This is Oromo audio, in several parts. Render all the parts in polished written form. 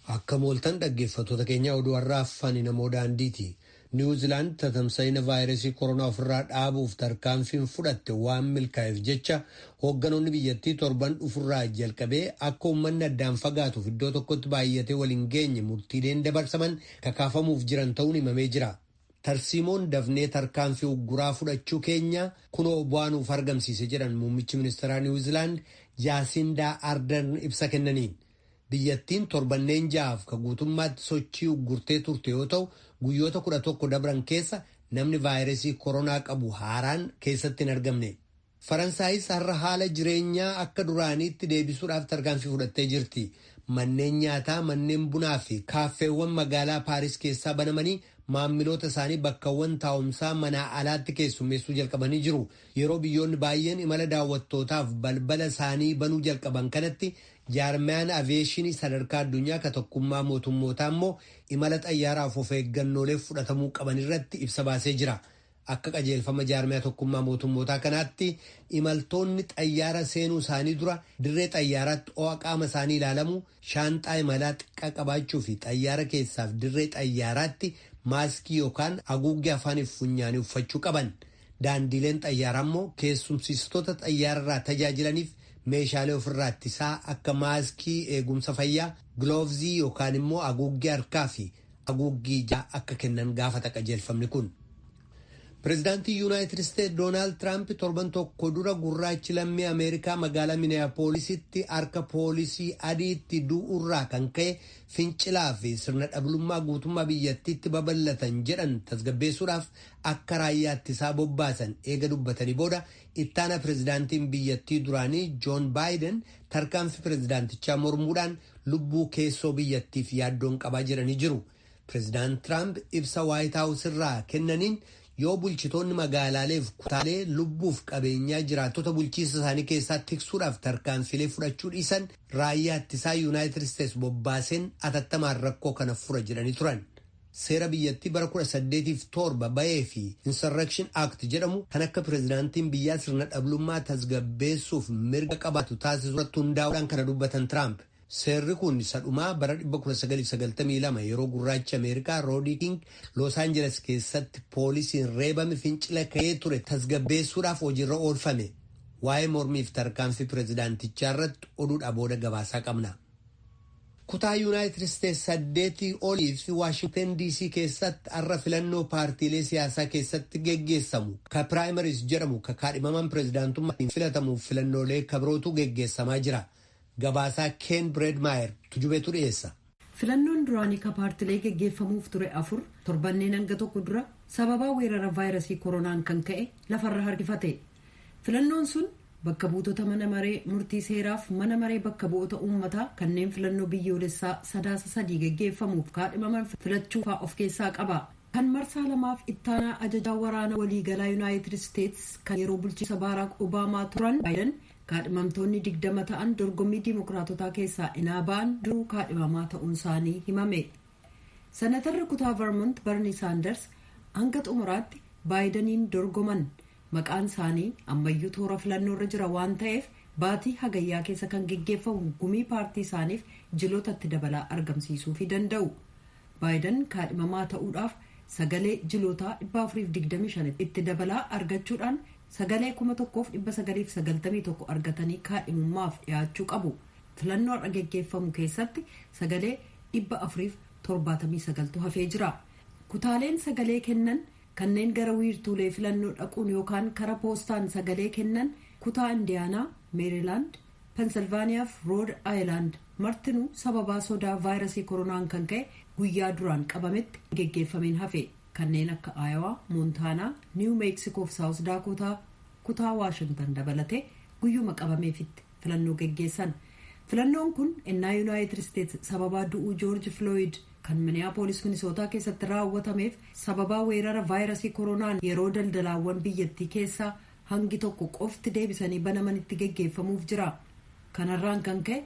Akka mooltan dhaggeeffattoota keenya, oduu har'aaf ani Namoo Daandiiti. Niwuziilaand tatamsa'ina vaayirasii koronaa ofirraa dhaabuuf tarkaanfiin fudhatte waan milkaa'eef jecha, hoogganoonni biyyattii torban dhufurraa jalqabee akka uummanni addaan fagaatuuf iddoo tokkotti baay'atee waliin geenye murtiileen dabarsaman kakaafamuuf jiran ta'uun himamee jira. Tarsiimoon dafnee tarkaanfii ugguraa fudhachuu keenya kunoo bu'aa nuuf argamsiise jedhan muummichi ministeeraa Niwuziilaand Jaasindaa Ardan ibsa kennaniin. Biyyattiin torbanneen 6f ka guutummaatti sochii uggurtee turte yoo ta'u, guyyoota 11 dabran keessa namni vaayirasii koronaa qabu haaraan keessatti hin argamne. Faransaayis har'a haala jireenyaa akka duraaniitti deebisuudhaaf tarkaanfii fudhattee jirti. Manneen nyaataa, manneen bunaa fi kaaffeewwan magaalaa Paaris keessaa banamanii maamiloota isaanii bakkawwan taa'umsaa manaa alaatti keessummeessuu jalqabanii jiru. Yeroo biyyoonni baay'een imala daawwattootaaf balbala isaanii banuu jalqaban kanatti, jaarmiyaan aviyeeshinii sadarkaa addunyaa ka Tokkummaa Mootummootaa immoo imala xayyaaraaf of eeggannoolee fudhatamuu qaban irratti ibsa baasee jira. Akka qajeelfama jaarmiyaa Tokkummaa Mootummootaa kanaatti, imaltoonni xayyaara seenuu isaanii dura dirree xayyaaraatti ho'a qaama isaanii ilaalamu, shaanxaa imalaa xiqqaa qabaachuu fi xayyaara keessaaf dirree xayyaaraatti maaskii yookaan haguuggee afaaniif funyaanii uffachuu qaban. Daandiileen xayyaaraa immoo keessumsiistota xayyaararraa tajaajilaniif meeshaalee ofirraa ittisaa akka maaskii eegumsa fayyaa, giloovzii yookaan immoo haguuggee harkaa fi haguuggii ijaa akka kennan gaafata qajeelfamni kun. Pireezidaantii Yuunaayitid Isteetsi Doonaald Tiraamp torban tokko dura gurraachi lammii Ameerikaa magaalaa Minneapoolisitti harka poolisii adiitti du'urraa kan ka'e fincilaa fi sirna dhablummaa guutummaa biyyattiitti babal'atan jedhan tasgabbeessuudhaaf akka raayyaa ittisaa bobbaasan eega dubbatanii booda, ittaana pireezidaantiin biyyattii duraanii Joon Baayiden tarkaanfii pireezidaantichaa mormuudhaan lubbuu keessoo biyyattiif yaaddoon qabaa jedhanii jiru. Pireezidaant Tiraamp ibsa Waayit Haawus irraa kennaniin, yoo bulchitoonni magaalaaleef kutaalee lubbuuf qabeenyaa jiraattota bulchiinsa isaanii keessaa tiksuudhaaf tarkaanfilee fudhachuu dhiisan, raayyaa ittisaa Yuunaayitid Isteetsi bobbaaseen atattamaan rakkoo kana fura jedhanii turan. Seera biyyattii bara 1807 bahee fi Insurrection Act jedhamu kan akka pireezidaantiin biyyaa sirna dhablummaa tasgabbeessuuf mirga qabaatu taasisu irratti hundaa'uudhaan kana dubbatan Tiraamp. Seerri kun isa dhumaa bara 1992 yeroo gurraachi Ameerikaa Roodii King Los Angeles keessatti poolisiin reebame fincila ka'ee ture tasgabbeessuudhaaf hojiirra oolfame. Waa'ee mormiif tarkaanfii pireezidaantichaa irratti oduudhaa booda gabaasaa qabna. Kutaa Yuunaayitid Isteetsi saddeetii olii fi Waashingtan DC keessatti har'a filannoo paartiilee siyaasaa keessatti geggeessamu ka primaries jedhamu, ka kaadhimaman pireezidaantummaa filatamuuf filannoolee kabirootu geggeessamaa jira. Gabaasaa Keen Bireedmaayer Tujubeetu dhiyeessa. Filannoon duraanii ka paartilee geggeeffamuuf ture afur torbanneen hanga tokko dura sababaa weerara vaayirasii koronaan kan ka'e lafarra harkifate. Filannoon sun bakka buutota mana maree murtii seeraaf mana maree bakka bu'oota uummataa kanneen filannoo biyyoolessaa Sadaasa 3 geggeeffamuuf kaadhimaman filachuu of keessaa qaba. Kan marsaa lamaaf ittaanaa ajajaa waraana waliigalaa Yuunaayitid Isteetsi kan yeroo bulchiinsa Baaraak Obaamaa turan Baayiden, kaadhimamtoonni 20 ta'an dorgommii diimokiraatotaa keessaa inaa ba'an duruu kaadhimamaa ta'uun isaanii himame. Senatarri kutaa Vermont Barni Saanders hanga xumuraatti Baayidaniin dorgoman. Maqaan isaanii ammayyuu toora filannoorra jira waan ta'eef, baatii Hagayyaa keessa kan geggeeffamu gumii paartii isaaniif jilootatti dabalaa argamsiisuu danda'u. Baayiden kaadhimamaa ta'uudhaaf sagalee jilootaa 425 itti dabalaa argachuudhaan sagalee 1991 argatanii kaadhimummaaf dhiyaachuu qabu. Filannoo har'a geggeeffamu keessatti sagalee 479tu hafee jira. Kutaaleen sagalee kennan kanneen gara wiirtuulee filannoo dhaquun yookaan kara poostaan sagalee kennan kutaa Indiyaanaa, Meerilaand, Pensilvaaniyaa fi Rood Aayilaand martinuu sababaa sodaa vaayirasii koronaan kan ka'e guyyaa duraan qabametti geggeeffameen hafe. Kanneen akka Aayowaa, Moontaanaa, Niiw Meeksikoo fi Saawus Daakotaa kutaa Waashintan dabalatee guyyuma qabameefitti filannoo geggeessan. Filannoon kun innaa Yuunaayitid Isteetsi sababaa du'uu Joorji Filooyid kan Miniyaapoolis Minisootaa keessatti raawwatameef sababaa weerara vaayirasii koronaan yeroo daldalaawwan biyyattii keessaa hangi tokko qofti deebisanii banamanitti geggeeffamuuf jira. Kanarraan kan ka'e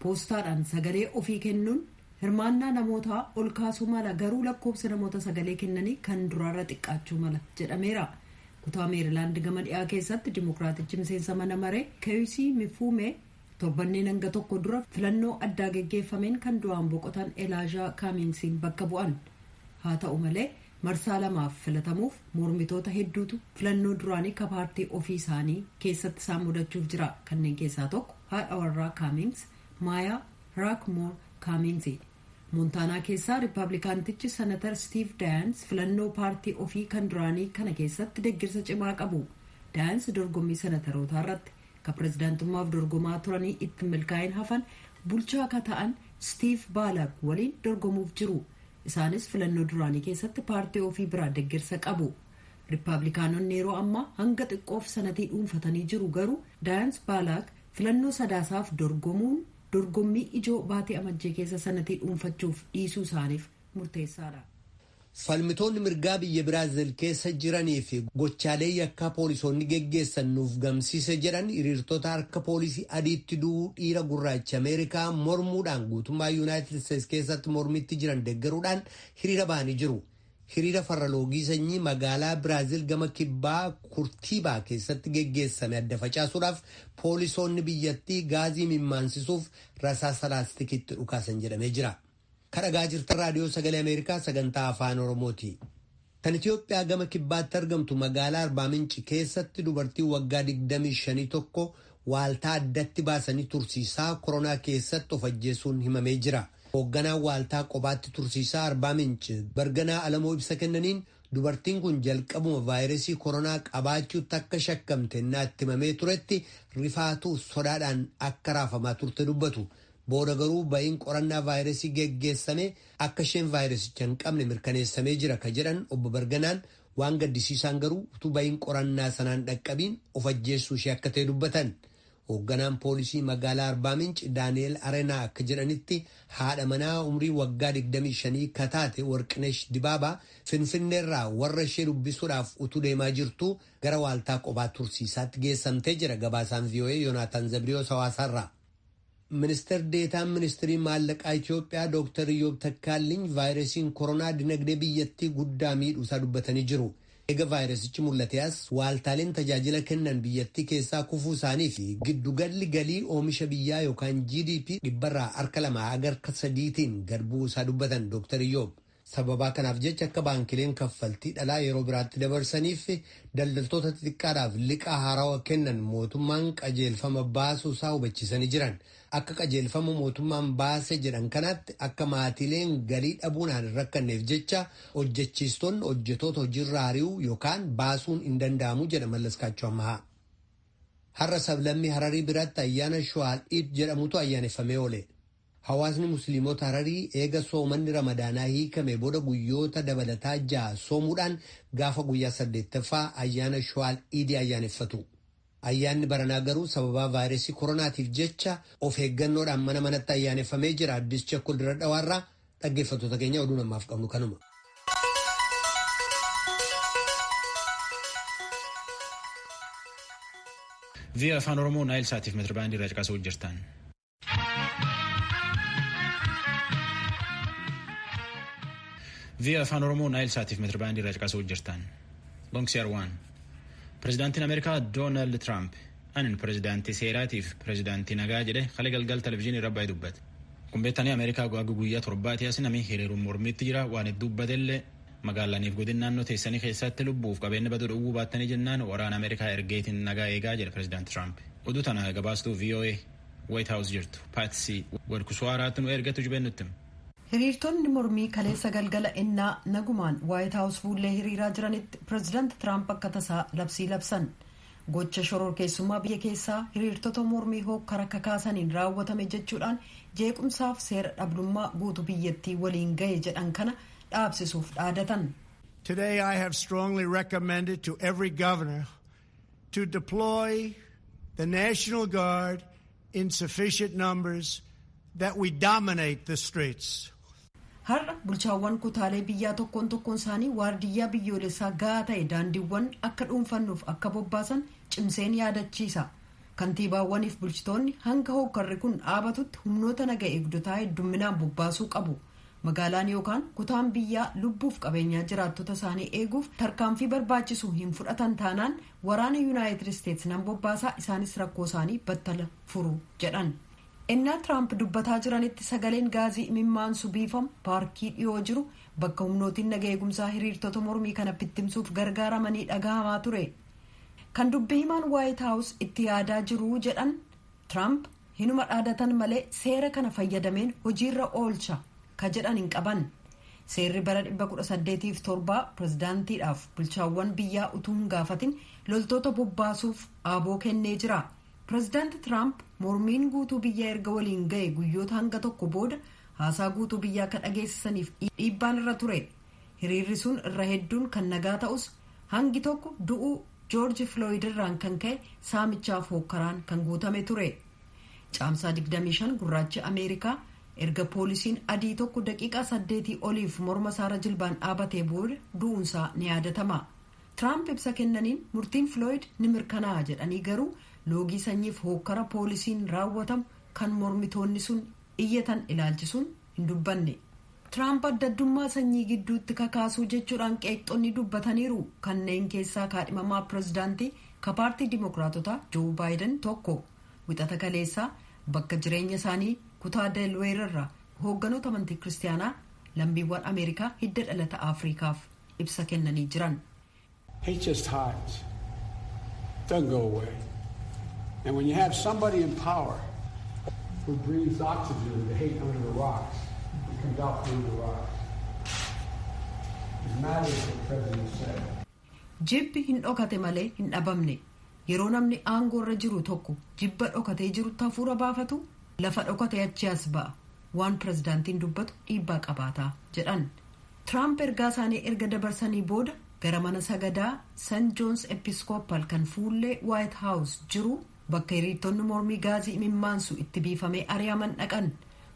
poostaadhaan sagalee ofii kennuun hirmaannaa namootaa ol kaasuu mala, garuu lakkoofsa namoota sagalee kennanii kan duraarra xiqqaachuu mala jedhameera. Kutaa Meerilaand gama dhiyaa keessatti dimokiraatichi miseensa mana maree Keeyisii Mifuumee Torbanneen hanga tokko dura filannoo addaa geggeeffameen kan du'aan boqotan Elaajaa Kaaminsiin bakka bu'an. Haa ta'u malee, marsaa lamaaf filatamuuf mormitoota hedduutu filannoo duraanii ka paartii ofii isaanii keessatti isaan mudachuuf jira. Kanneen keessaa tokko haadha warraa Kaamings, Maayaa Raakmoor Kaaminsi. Moontaanaa keessaa Riippablikaantichi Senatar Steve Daayans filannoo paartii ofii kan duraanii kana keessatti deeggarsa cimaa qabu. Daayans dorgommii senatarootaa irratti ka pirezidaantummaaf dorgomaa turanii itti milkaa'in hafan bulchaa akka ta'an Steve Baalak waliin dorgomuuf jiru. Isaanis filannoo duraanii keessatti paartii ofii biraa deeggarsa qabu. Riippablikaanonni yeroo ammaa hanga xiqqoof sanatii dhuunfatanii jiru, garuu Daayans Baalaak filannoo Sadaasaaf dorgomuun dorgommii ijoo baatee Amajjee keessa sanatii dhuunfachuuf dhiisuu isaaniif murteessaadha. Falmitoonni mirgaa biyya Biraazil keessa jiranii fi gochaalee yakkaa poolisoonni geggeessan nuuf gamsiise jedhan hiriirtota harka poolisii adiitti du'uu dhiira gurraacha Ameerikaa mormuudhaan guutummaa Yuunaayitid Isteetsi keessatti mormitti jiran deeggaruudhaan hiriira ba'anii jiru. Hiriira farra loogii sanyii magaalaa Biraazil gama kibbaa Kurtiibaa keessatti geggeessame adda facaasuudhaaf poolisoonni biyyattii gaazii mimmaansisuuf rasaasa laastikiitti dhukaasan jedhamee jira. Kan dhagaa jirtan Raadiyoo Sagalee Ameerikaa sagantaa Afaan Oromooti. Kan Itoophiyaa gama kibbaatti argamtu magaalaa Arbaa Minci keessatti dubartii waggaa 25 tokko waaltaa addatti baasanii tursiisaa koronaa keessatti of ajjeesuun himamee jira. Hoogganaan waaltaa qobaatti tursiisaa Arbaa Minci Barganaa Alamoo ibsa kennaniin, dubartiin kun jalqabuma vaayirasii koronaa qabaachuutti akka shakkamte naatti himamee turetti rifaatuu sodaadhaan akka raafamaa turte dubbatu. Booda garuu ba'iin qorannaa vaayirasii geggeessame akka isheen vaayirasicha hin qabne mirkaneessamee jira ka jedhan obbo Barganaan, waan gaddisiisaan garuu utuu ba'iin qorannaa sanaan dhaqqabiin of ajjeessuu ishee akka ta'e dubbatan. Hoogganaan poolisii magaalaa Arbaa Minci Daani'eel Areenaa akka jedhanitti, haadha manaa umrii waggaa 25 kataate Warqinesh Dibaabaa Finfinneerraa warra ishee dubbisuudhaaf utuu deemaa jirtu gara waaltaa qophaa tursiisaatti geessamtee jira. Gabaasaan VOA Yoonaataan Zabriyoos Hawaasaarraa. Ministeer deetaan ministirii maallaqaa Itoophiyaa Dr. Iyyoob Takkaalliin vaayirasiin koronaa dinagdee biyyattii guddaa miidhuusaa dubbatanii jiru. Eega vaayirasichi mul'ate as waaltaaleen tajaajila kennan biyyattii keessaa kufuu isaanii fi giddugalli galii oomisha biyyaa yookaan GDP 2% haga 3%tiin gad bu'uu isaa dubbatan Dr. Iyyoob. Sababaa kanaaf jecha akka baankileen kaffaltii dhalaa yeroo biraatti dabarsaniif daldaltoota xixiqqaadhaaf liqaa haarawaa kennan mootummaan qajeelfama baasuu isaa hubachiisanii jiran. Akka qajeelfama mootummaan baase jedhan kanaatti, akka maatiileen galii dhabuunaan hin rakkanneef jecha hojjechiistonni hojjetoota hojiirra ari'uu yookaan baasuun hin danda'amu jedha Mallaskaachoo Ammahaa. Har'a sablammii Hararii biratti ayyaana Shuwaal Iid jedhamutu ayyaaneffamee oole. Hawaasni Musliimota Hararii eega soomanni Ramadaanaa hiikame booda guyyoota dabalataa 6 soomuudhaan gaafa guyyaa saddeettaffaa ayyaana Shuwaal Iidii ayyaaneffatu. Ayyaanni baranaa garuu sababaa vaayirasii koronaatiif jecha of eeggannoodhaan mana manatti ayyaaneffamee jira. Addis Chakkol dira dhawaarraa. Dhaggeeffattoota keenya, oduu namaaf qabnu kanuma. VOA Afaan Oromoo Naayil Saatiif meetira baandii irraa caqasuu jirtan. VOA Afaan Oromoo Naayil Saatiif meetira baandii irraa caqasuu jirtan. Gonksiyar waan. Pireezidaantiin Ameerikaa Doonaald Tiraamp anin pireezidaantii seeraatiif pireezidaantii nagaa jedhe kalee galgal televizyiinii irra baay'ee dubbate. Kun beektanii Ameerikaa guyyaa 7ti as namni hiriiruun mormiitti jira. Waan itti dubbatellee magaalaniif godin naannoo teessanii keessatti lubbuuf qabeenya baduu dhowwuu baattanii jennaan waraana Ameerikaa ergeetiin nagaa eegaa jedha pireezidaanti Tiraamp. Oduu tana gabaastuu VOA White House jirtu Paatsii Wadkusuwaaraatti nu ergatu jibeen nutti. Hiriirtonni mormii kaleessa galgala innaa nagumaan Waayit Haawus fuullee hiriiraa jiranitti pireezidaanti Tiraamp akka tasaa labsii labsan. Gocha shororkeessummaa biyya keessaa hiriirtota mormii hokkara kakaasaniin raawwatame jechuudhaan jeequmsaaf seera dhabdummaa guutuu biyyattii waliin gahe jedhan kana dhaabsisuuf dhaadatan. Today I have strongly recommended to every governor to deploy the National Guard in sufficient numbers that we dominate the streets. Har'a bulchaawwan kutaalee biyyaa tokkoon tokkoon isaanii waardiyyaa biyyoolessaa gahaa ta'e daandiiwwan akka dhuunfannuuf akka bobbaasan cimseen yaadachiisa. Kantiibaawwaniif bulchitoonni hanga hokkarri kun dhaabatutti humnoota naga eegdotaa heddumminaan bobbaasuu qabu. Magaalaan yookaan kutaan biyyaa lubbuuf qabeenyaa jiraattota isaanii eeguuf tarkaanfii barbaachisu hin fudhatan taanaan waraana Yuunaayitid Isteetsi nan bobbaasaa, isaanis rakkoo isaanii battala furu jedhan. Ennaa Tiraamp dubbataa jiranitti sagaleen gaazii imimmaansu biifamu paarkii dhiyoo jiru bakka humnootiin naga eegumsaa hiriirtota mormii kana bittimsuuf gargaaramanii dhagahamaa ture. Kan dubbi himaan Waayit Haawus itti yaadaa jiru jedhan, Tiraamp hinuma dhaadatan malee seera kana fayyadameen hojiirra oolcha ka jedhan hin qaban. Seerri bara 1807 pirezidaantiidhaaf bulchaawwan biyyaa utuu hin gaafatin loltoota bobbaasuuf aaboo kennee jira. Pirezidaanti Tiraamp mormiin guutuu biyyaa erga waliin ga'e guyyoota hanga tokko booda haasaa guutuu biyyaa akka dhageessisaniif dhiibbaan irra ture. Hiriirri sun irra hedduun kan nagaa ta'us, hangi tokko du'uu Joorji Filooyid irraan kan ka'e saamichaaf hookkaraan kan guutame ture. Caamsaa 25 gurraachi Ameerikaa erga poolisiin adii tokko daqiiqaa 8 oliif morma isaarra jilbaan dhaabatee booda du'uunsaa ni yaadatama. Tiraamp ibsa kennaniin murtiin Filooyid ni mirkanaa'a jedhanii, garuu loogii sanyiif hookkara poolisiin raawwatamu kan mormitoonni sun iyyatan ilaalchisuun hin dubbanne. Tiraamp adda addummaa sanyii gidduutti kakaasuu jechuudhaan qeeqxonni dubbataniiru. Kanneen keessaa kaadhimamaa pirezidaantii ka paartii Dimookiraatotaa Joo Baayiden tokko. Wixata kaleessaa bakka jireenya isaanii kutaa Delweer irraa hoogganoota amantii Kiristaanaa lammiiwwan Ameerikaa hidda dhalata Afriikaaf ibsa kennanii jiran. Hate just hides. Doesn't go away. And when you have somebody in power who breathes oxygen to hate under the rocks, it comes out through the rocks. It matters what the president said. Jibbi hin dhokate malee hin dhabamne. Yeroo namni aangoo irra jiru tokko jibba dhokatee jirutti hafuura baafatu, lafa dhokate achi as ba'a. Waan pirezidaantiin dubbatu dhiibbaa qabaataa jedhan. Tiraamp ergaa isaanii erga dabarsanii booda gara mana sagadaa St. John's Episcopal kan fuullee White House jiru, bakka hiriirtonni mormii gaazii imimmaansu itti biifamee ari'aman dhaqan.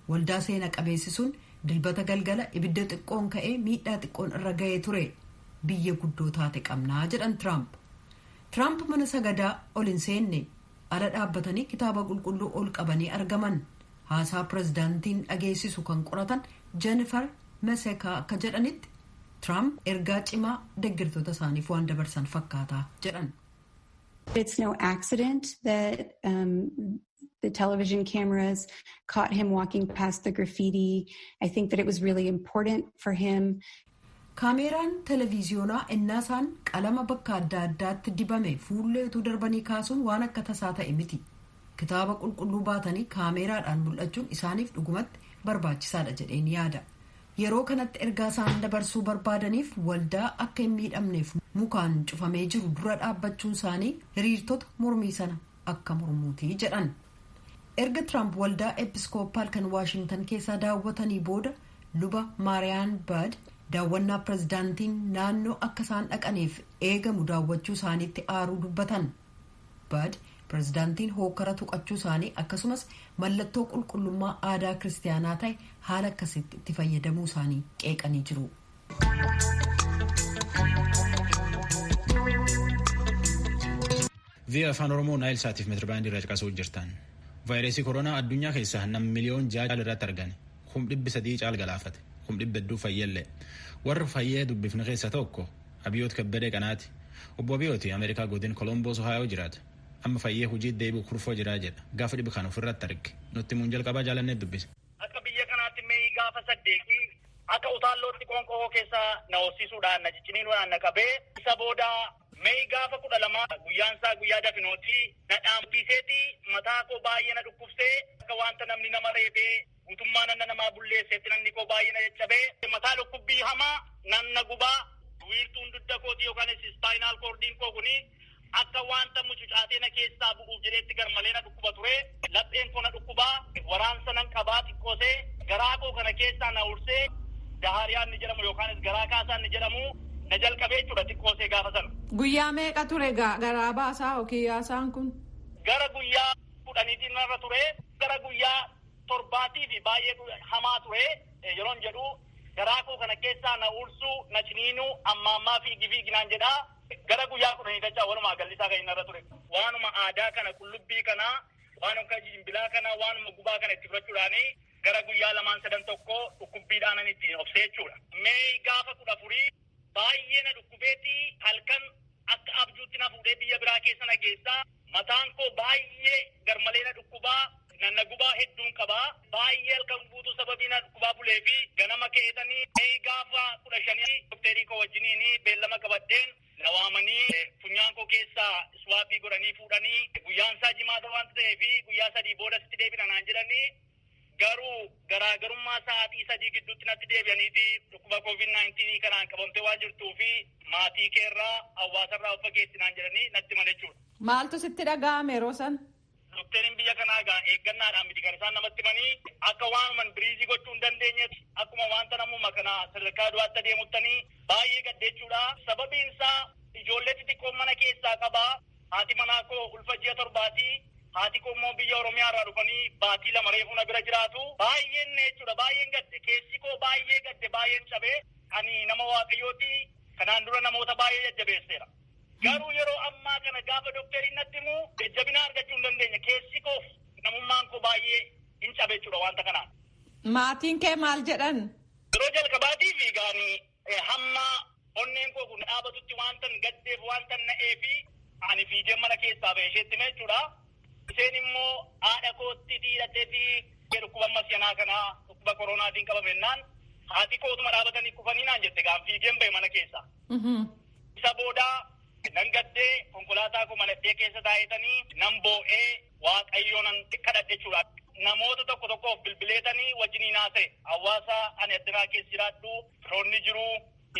Waldaa seena qabeessi sun Dilbata galgala ibidda xiqqoon ka'ee miidhaa xiqqoon irra ga'ee ture. Biyya guddoo taate qabnaa jedhan Tiraamp. Tiraamp mana sagadaa ol hin seenne. Ala dhaabbatanii kitaaba qulqulluu ol qabanii argaman. Haasaa pirezidaantiin dhageessisu kan qoratan Jennifer Mesekaa akka jedhanitti, Tiraamp ergaa cimaa deeggartoota isaaniif waan dabarsan fakkaataa jedhan. It's no accident that the television cameras caught him walking past the graffiti. I think that it was really important for him. Kaameeraan televiziyoonaa ennaa isaan qalama bakka adda addaatti dibame fuullee utuu darbanii kaasuun waan akka tasaa ta'e miti. Kitaaba qulqulluu baatanii kaameeraadhaan mul'achuun isaaniif dhugumatti barbaachisaadha jedheen yaada. Yeroo kanatti ergaa isaan dabarsuu barbaadaniif waldaa akka hin miidhamneef mukaan cufamee jiru dura dhaabbachuun isaanii hiriirtota mormii sana akka mormuutii jedhan. Erga Tiraamp waldaa Episkoopaal kan Waashintan keessaa daawwatanii booda, luba Maariyaan Baad daawwannaa pirezidaantiin naannoo akka isaan dhaqaniif eegamu daawwachuu isaaniitti aaruu dubbatan. Baad pirezidaantiin hookara tuqachuu isaanii, akkasumas mallattoo qulqullummaa aadaa Kiristaanaa ta'e haala akkasitti itti fayyadamuu isaanii qeeqanii jiru. VOA Afaan Oromoo Naayil Saatiif meetira irraa caqasuu jirtan. Vaayirasii koronaa addunyaa keessaa nam 6 miliyoon irratti argame. 300,000 caal galaafate. 200,000 fayyallee. Warri fayyee dubbifne keessa tokko Abiyoot Kabbadee Qanaati. Obbo Abiyooti Ameerikaa godin Kolomboos Ohaayoo jiraata. Amma fayyee hojii deebi'u kurfoo jiraa jedha. Gaafa dhibi kan ofirratti arge. Nutti muun jalqabaa jaalanneet dubbise. Akka biyya kanaatti mee gaafa 8 akka utaallootti qoonqoo keessa na hossisuudhaan, na cicciniinuudhaan na qabee, isa booda mee gaafa 12, guyyaan isaa guyyaa dafinootii, na dhaamsiiseeti mataa koo baay'ee na dhukkubsee, akka wanta namni nama reebee guutummaa nanna namaa bulleesseetti namni koo baay'ee na caccabee, mataa dhukkubbii hamaa nanna gubaa, wiirtuun dugda kootii yookaan spinal cordiin koo kuni akka wanta mucucaatee na keessaa bu'uuf jedheetti garmalee na dhukkuba ture. Lapheen koo na dhukkubaa, waraansa nan qabaa, xiqqoosee garaa koo kana keessaa na ursee, dahariyaan ni jedhamu yookaanis garaa kaasaan ni jedhamu na jalqabee jechuudha xiqqoosee gaafa sana. Guyyaa meeqa ture garaa baasaa yookiin kun? Gara guyyaa 10tiin narra ture. Gara guyyaa 7tii fi baay'ee hamaa ture. Yeroon jedhu garaa koo kana keessaa na ursuu, na ciniinuu, amma ammaa fiigi fiiginaan jedhaa, gara guyyaa 10 dachaa walumaa gallisaa kan inni ture. Waanuma aadaa kana, qullubbii kana, waanuma jimbilaa kana, waanuma gubaa kana itti fudhachuudhaani Gara guyyaa lamaan sadan tokko dhukkubbiidhaan ittiin obsee jechuudha. Mee gaafa 14 baay'ee na dhukkubeetii halkan akka abjuutti na fuudhee biyya biraa keessa na geessaa. Mataan koo baay'ee garmalee na dhukkubaa, nanna gubaa hedduun qabaa. Baay'ee halkan guutuu sababii na dhukkubaa bulee fi ganama keetanii mee gaafa 15 dokteerii koo wajjiniin beellama qabadheen na waamanii funyaan koo keessaa iswaappii godhanii fuudhanii guyyaan isaa jimaata waan ta'eef guyyaa 3 booda sitti deebina naan jedhanii. Garuu garaagarummaa sa'aatii 3 gidduutti natti deebi'aniiti dhukkuba COVID-19 kanaan qabamtee waan jirtuu fi maatii keerraa hawaasarraa of fageessi naan jedhanii natti himan jechuudha. Maaltu sitti dhaga'ame yeroo san? Dokteriin biyya kanaa egaa eeggannaadhaan miti kan isaan namatti himanii akka waanuman biriizii gochuu hin dandeenyetti akkuma wanta namuma kana sadarkaa du'aatti adeemuttanii baay'ee gaddeechuudha. Sababiin isaa ijoollee xixiqqoo mana keessaa qabaa. Haati manaa koo ulfa ji'a 7ti. Haati koo immoo biyya Oromiyaa irraa dhufanii baatii 2 reefuu na bira jiraatu. Baay'een jechuudha, baay'een gadde. Keessi koo baay'ee gadde, baay'een cabee. Ani nama Waaqayyooti. Kanaan dura namoota baay'ee jajjabeesseera. Garuu yeroo ammaa kana gaafa dokteriin natti himu jajjabina argachuu hin dandeenye. Keessi koof namummaan koo baay'ee hin cabe jechuudha wanta kanaan. Maatiin kee maal jedhan? Yeroo jalqabaatiif gaanii hamma onneen koo kun dhaabatutti waantan gaddeef waantan na'eefi ani fiigee mana keessaa ba'e isheetti hime jechuudha. Isheen immoo haadha kootti hidhattee fi dhukkuba ammas kanaa dhukkuba koronaatiin qabamennaan haati kootuma dhaabatanii kufanii naan jette gaan fiigeen ba'e mana keessa. Isa booda nan gaddee konkolaataa koo manadhee keessa taa'etanii nan boo'ee Waaqayyoo nan kadhadhe jechuudha. Namoota tokko tokkoof bilbileetanii wajjiniin haasa'e. Hawaasa ani addunyaa keessa jiraadhu firoonni jiru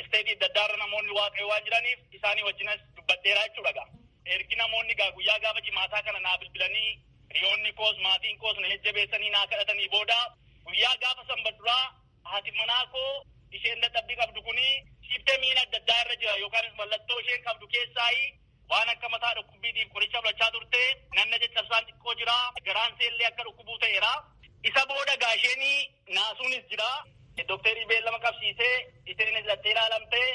isteetii adda addaarra namoonni Waaqayyoo waan jiraniif isaanii wajjinas dubbadheeraa jechuudha gaa. Ergi namoonni gaa guyyaa gaafa jimaataa kana naa bilbilanii hiriyoonni koos maatiin koos na jajjabeessanii naa kadhatanii booda guyyaa gaafa sanbaduraa haati manaa koo isheen dadhabbii qabdu kuni siiptemiin adda addaa irra jira yookaanis mallattoo isheen qabdu keessaayi waan akka mataa dhukkubbiitiif qoricha fudhachaa turte nanna caccabsaan xiqqoo jira garaan seellee akka dhukkubuu ta'eera. Isa booda gaa isheen naasuunis jira. Dokteerii beellama qabsiisee isheenis dhattee ilaalamtee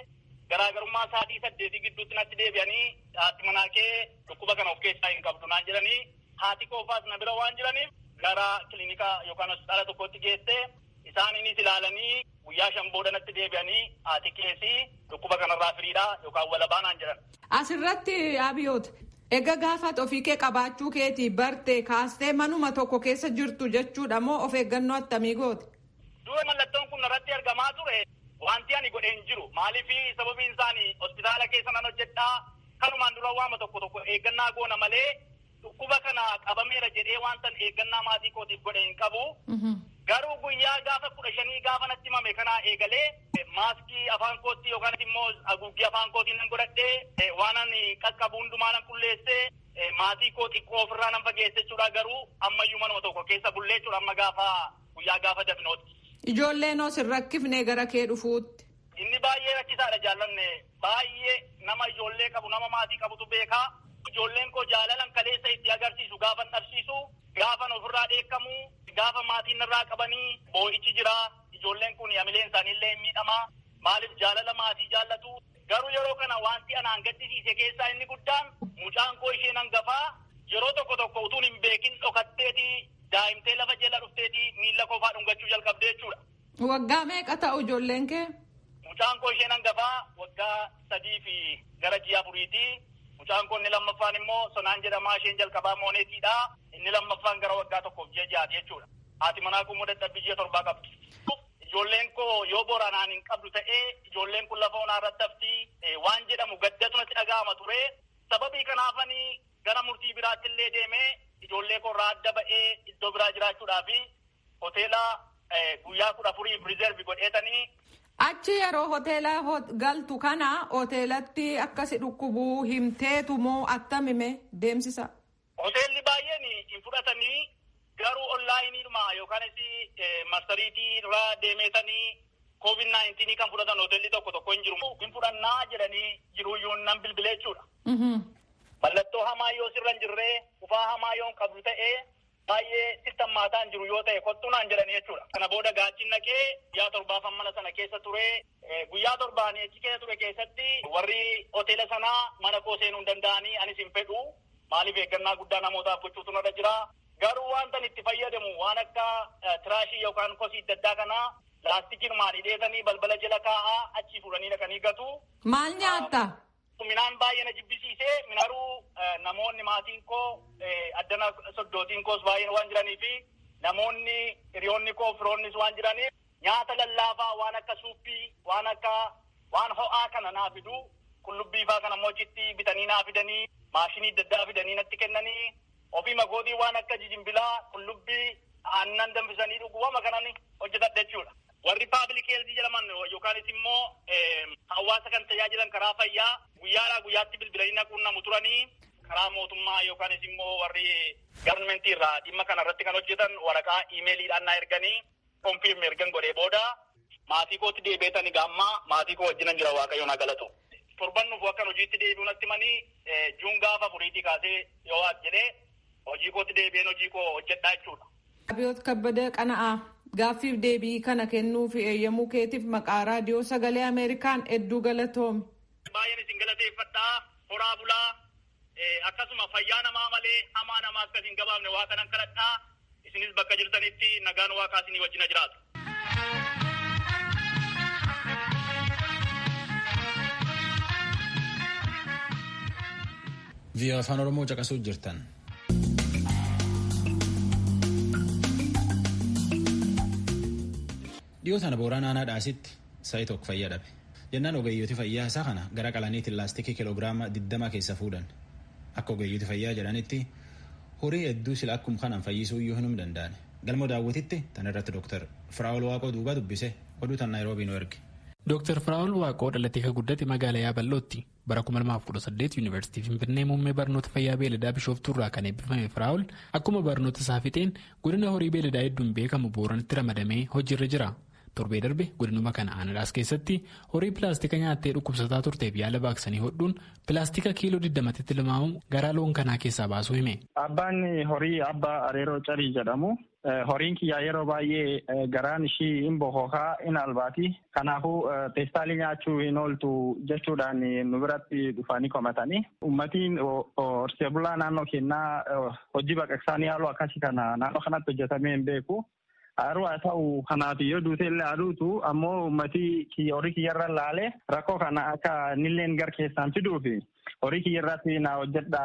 garaagarummaa sa'aatii 8 gidduutti natti deebi'anii haati manaa kee dhukkuba kana of keessaa hin qabdu naan jedhanii haati koofaas na bira waan jiraniif gara kilinika yookaan hospitaala tokkotti geesse isaaniinis ilaalanii guyyaa 5 booda natti deebi'anii haati keessi dhukkuba kanarraa firiidha yookaan walabaa naan jedhan. Asirratti Abiyoot, egaa gaafa ofii kee qabaachuu keetii barte kaastee manuma tokko keessa jirtu jechuudha moo of eeggannoo attamii goote? Dura mallattoon kun irratti argamaa ture. Wanti ani godhee hin jiru. Maaliif sababiin isaanii hospitaala keessa nan hojjedhaa kanumaan dura waama tokko tokko eeggannaa goona malee dhukkuba kana qabameera jedhee wantan eeggannaa maatii kootiif godhe hin qabu. Garuu guyyaa gaafa 15 gaafa natti himame kanaa eegalee maaskii afaan kootti yookaan immoo haguuggii afaan kootiin nan godhadhee waan ani qaqqabu hundumaa nan qulleessee maatii koo xiqqoo ofirraa nan fageesse jechuudha. Garuu ammayyuu manuma tokko keessa bullee jechuudha amma gaafa guyyaa gaafa dafnootti. Ijoolleen os hin rakkifne gara kee dhufuutti. Inni baay'ee rakkisaadha jaallanne baay'ee nama ijoollee qabu nama maatii qabutu beekaa. Ijoolleen koo jaalalan kaleessa itti agarsiisu gaafan dhabsiisu gaafan ofirraa dheekkamu gaafa maatiin irraa qabanii boo'ichi jira. Ijoolleen kun hamileen isaaniillee hin miidhamaa. Maaliif jaalala maatii jaallatu. Garuu yeroo kana wanti anaan gaddisiise keessaa inni guddaan mucaan koo isheen hangafaa yeroo tokko tokko utuun hin beekin dhokatteetii daa'imtee lafa jala dhufteetii miilla koofaa dhungachuu jalqabdee jechuudha. Waggaa meeqa ta'u ijoolleen kee? Mucaan koo isheen hangafaa waggaa 3 fi gara ji'a 4ti. Mucaan koo inni lammaffaan immoo Sonaan jedhamaa isheen jalqabaa Mooneetiidha. Inni lammaffaan gara waggaa 1 ji'a 6 jechuudha. Haati manaa kun immoo dadhabbii ji'a 7 qabdi. Ijoolleen koo yoo boranaan hin qabdu ta'ee ijoolleen kun lafa onaa irratti hafti waan jedhamu gaddatu natti dhaga'ama ture. Sababii kanaafanii gara murtii biraatti illee deemee ijoollee koo irraa adda ba'ee iddoo biraa jiraachuudhaa fi hoteela guyyaa 14 riizervi godheetanii. Achi yeroo hoteela galtu kana hoteelatti akkasi dhukkubuu himteetu moo attamime deemsisa? Hoteelli baay'een hin fudhatanii garuu onlaayiniidhuma yookaanis marsariitii irraa deemeetanii COVID-19 kan fudhatan hoteelli tokko tokko hin jiru. Hin fudhannaa jedhanii jiruyyuu nan bilbilee jechuudha. Mallattoo hamaa yoo sirra hin jirree qufaa hamaa yoo hin qabdu ta'ee baay'ee sittammaataan jiru yoo ta'e kottuu naan jedhanii jechuudha. Kana booda gaachiin naqee guyyaa 7 mana sana keessa ture. Guyyaa 7 achi keessa ture keessatti warri hoteela sanaa mana koo seenuu hin danda'anii anis hin fedhu. Maaliif eeggannaa guddaa namootaaf gochuutu narra jira. Garuu wanta itti fayyadamu waan akka tiraashii yookaan kosii adda addaa kanaa laastikiinumaan hidheetanii balbala jala kaa'aa achii fuudhanii dhaqanii gatu. Maal nyaatta? Midhaan baay'ee na jibbisiisee garuu namoonni maatiin koo addana soddootiin koos baay'een waan jiranii fi namoonni hiriyoonni koo firoonnis waan jiraniif nyaata lallaafaa waan akka suuppii waan akka waan ho'aa kana naa fidu qullubbii faa kana immoo achitti bitanii naa fidanii maashinii adda addaa fidanii natti kennanii ofii magootii waan akka jijimbilaa qullubbii aannan danfisanii dhuguu kanan hojjetadha jechuudha. Warri paabilik heelzii jedhaman yookaanis immoo hawaasa kan tajaajilan karaa fayyaa guyyaadhaa guyyaatti bilbilanii na quunnamu turanii karaa mootummaa yookaanis immoo warri gavarmentii irraa dhimma kana irratti kan hojjetan waraqaa iimeeliidhaan na erganii konfirm ergan godhee booda maatii kootti deebi'eetanii gaammaa maatii koo wajjinan jira Waaqayyoon haa galatu. Torban nuuf akkan hojiitti deebi'u natti manii juun gaafa 4 kaasee yoo as jedhee hojii kootti deebi'een hojii koo hojjedhaa jechuudha. Abiyoot Kabbadee Qana'aa gaaffiif deebii kana kennuuf eeyyamuu keetiif maqaa raadiyoo sagalee Ameerikaan hedduu galatoomi. Baay'een isin galateeffadhaa horaa bulaa akkasuma fayyaa namaa malee hamaa namaa akkas hin gabaabne waa kanan kadhadhaa isinis bakka jirtanitti nagaan waaqaa isinii wajjina jiraatu. VOA Afaan Oromoo caqasuu jirtan. Dhiyoo tana Booraan aanaa dhaasitti sa'i tokko fayyaa dhabe. Jennaan ogeeyyooti fayyaa isaa kana gara qalaniitiin laastikii kiiloogiraama 20 keessa fuudhan. Akka ogeeyyooti fayyaa jedhanitti horii hedduu sila akkuma kanaan fayyisuu iyyuu hin danda'an. Galma daawwititti tan irratti Dr. Firaa'ol Waaqoo duuba dubbise oduu tan Naayiroobii nu erge. Dr. Firaa'ol Waaqoo dhalatee kan guddate magaalaa Yaabal'ootti bara 2018 Yuunivarsiitii Finfinnee muummee barnoota fayyaa beeladaa Bishooftuurraa kan eebbifame Firaa'ol akkuma barnoota isaa fixeen godina horii beeladaa hedduun beekamu Booranitti ramadamee hojiirra jira. Torbee darbe godinuma kana Aanadhaas keessatti horii pilaastika nyaattee dhukkubsataa turteef yaala baaqsanii hodhuun pilaastika kiiloo 20tti tilmaamamu garaa loon kanaa keessaa baasuu hime. Abbaan horii abbaa Areeroo Carii jedhamu. Horiin kiyyaa yeroo baay'ee garaan ishii hin bokokaa hin albaati. Kanaafuu peestaalii nyaachuu hin ooltu jechuudhaan nu biratti dhufanii komatanii. Uummatiin horsee bulaa naannoo keenyaa hojii baqaqsaanii haaluu akkasii kana naannoo kanatti hojjetamee hin beeku. Haruu haa ta'u kanaaf yoo duute illee aduutu ammoo uummatii horii kiyyarra laalee rakkoo kana akka nilleen gar keessaan fiduufi horii kiyyarratti na hojjedha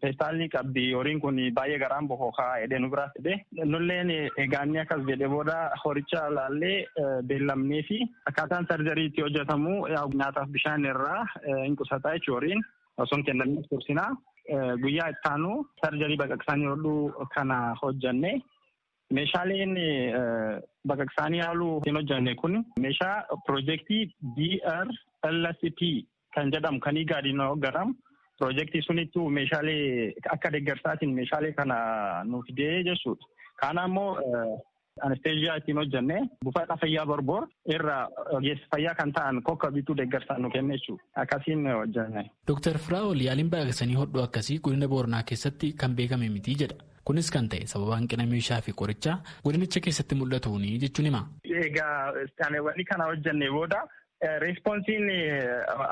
peestaalii qabdi horiin kun baay'ee garaan bokokaa jedhee nu biraa fide nulleen eegaanni akkas jedhe booda horicha laallee beellamnee fi akkaataan sarjarii itti hojjetamu nyaataaf bishaan irraa hin qusataa jechuun horiin osoo hin kennamne tursinaa guyyaa itti aanu sarjarii baqaqsaanii hodhuu kana hojjenne. Meeshaaleen baqaqsaanii haaluu hin hojjenne kun meeshaa piroojeektii DRLCP kan jedhamu kan IGADiin hoogganamu piroojeektii sunittuu meeshaalee akka deeggarsaatiin meeshaalee kana nuuf fidee jechuudha. Kana immoo anesteeziyaa ittiin hojjenne buufata fayyaa Borbor irraa ogeessa fayyaa kan ta'an kokka bituu deeggarsaan nu kenne jechuudha. Akkasiin hojjenne. Dooktar Firaa'ol yaaliin baqaqsanii hodhuu akkasii godina Booranaa keessatti kan beekame miti jedha. Kunis kan ta'e sababa hanqina meeshaa fi qorichaa godinicha keessatti mul'atuuni jechuun hima. Egaa iskaaneewwan kana hojjenne booda reespoonsiin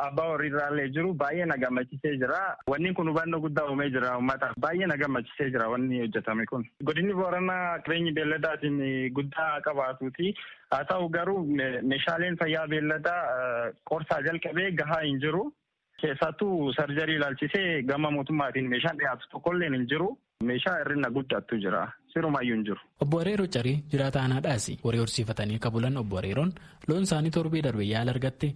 abbaa horiirraallee jiru baay'ee na gammachiisee jira. Wanni kun hubannoo guddaa uumee jira uummataaf. Baay'ee na gammachiisee jira wanni hojjetame kun. Godinni Booranaa qabeenyi beelladaatiin guddaa qabaatuuti. Haa ta'u garuu meeshaaleen fayyaa beelladaa qorsaa jalqabee gahaa hin jiru. Keessattuu sarjarii ilaalchisee gama mootummaatiin meeshaan dhiyaatu tokkolleen hin jiru. Meeshaa hir'ina guddaatu jira. Sirumayyuu hin jiru. Obbo Areeroo Carii jiraata aanaadhaas horii horsiifatanii kabulan Obbo Areeroon loon isaanii torbee darbe yaala argatte